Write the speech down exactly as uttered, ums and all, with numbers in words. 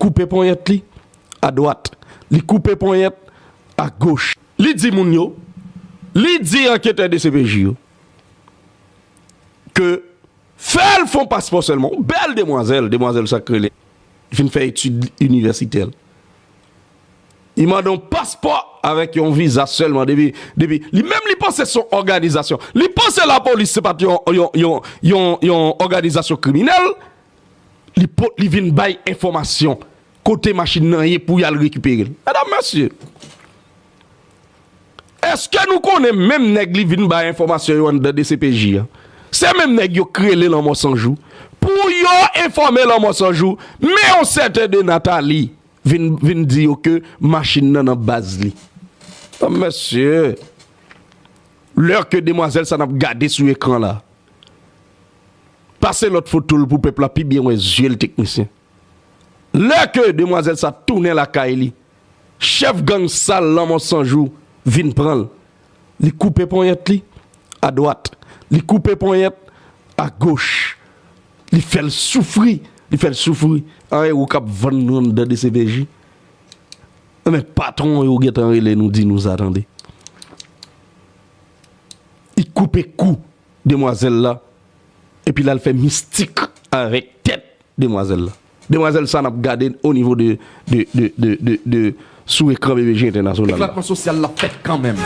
Koupe ponyèt li adwat, li koupe ponyèt agoch. Li di moun yo, li di anketè D C P J yo ke fè l fè yon paspò sèlman. Yon bèl demwazèl, demwazèl sa k rele, li fin fè etid inivèsitè l. Li mande yon paspò avèk yon viza sèlman. Depi, depi, li menm li panse se yon òganizasyon. Li panse lapolis se pa t yon, yon, yon, yon, yon òganizasyon kriminèl. Li, po- li vin bay enfòmasyon kote machin nan ye pou y al rekipere l. Medam, mesye, èske nou konnen menm nèg li vin bay enfòmasyon yo anndan D C P J a? Se menm nèg yo k rele Lanmò San Jou pou yo enfòme Lanmò San Jou, men yon sèten de Nathalie vin, vin di yo ke machin nan nan baz li. Medam, mesye, lè ke demwazèl sa n ap gade sou ekran la, pase lòt foto l pou pèp la pi byen wè zye l, teknisyen. Lè ke demwazèl sa tounen lakay li, chèf gang sal Lanmò San Jou vin pran l. Li koupe ponyèt li adwat, li koupe ponyèt agoch. Li fè l soufri, li fè l soufri. Anyen, ou k ap vann nou anndan D C P J. Men patwon yo gentan rele nou, di nou sa, tande. Li koupe kou demwazèl la, epi l al fè mistik avèk tèt demwazèl la. Demwazèl sa n ap gade o nivo de, de, de, de, de, de sou ekran B B J Entènasyonal la. Eklatman sosyal la fèt kanmenm.